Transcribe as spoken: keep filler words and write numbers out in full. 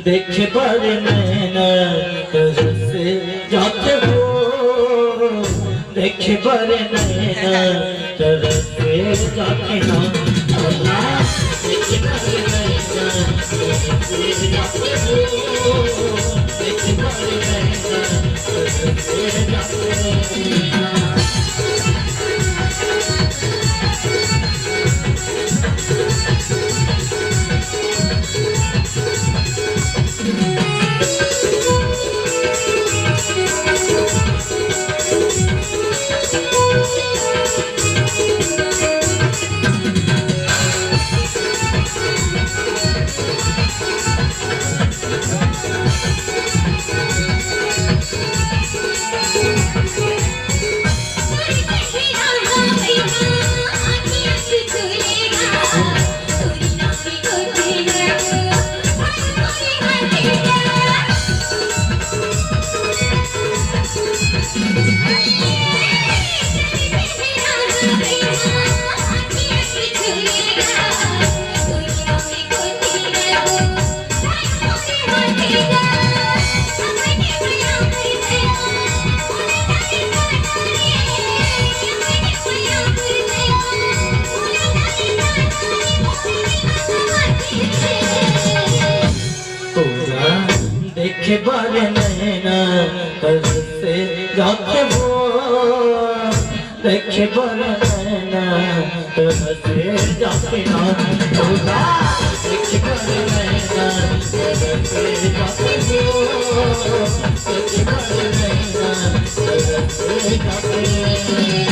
देखे बर नैना तरस जाथे हो, देखे बर नैना तरस जाथे ना। देखे बर नैना तरस जाथे हो, देखे बर नैना तरस जाथे ना। तोला देखे बर नैना तरस जाथे हो, देखे बर नैना तरस जाथे ना। तोला देखे बर नैना तरस जाथे हो, देखे बर नैना तरस जाथे।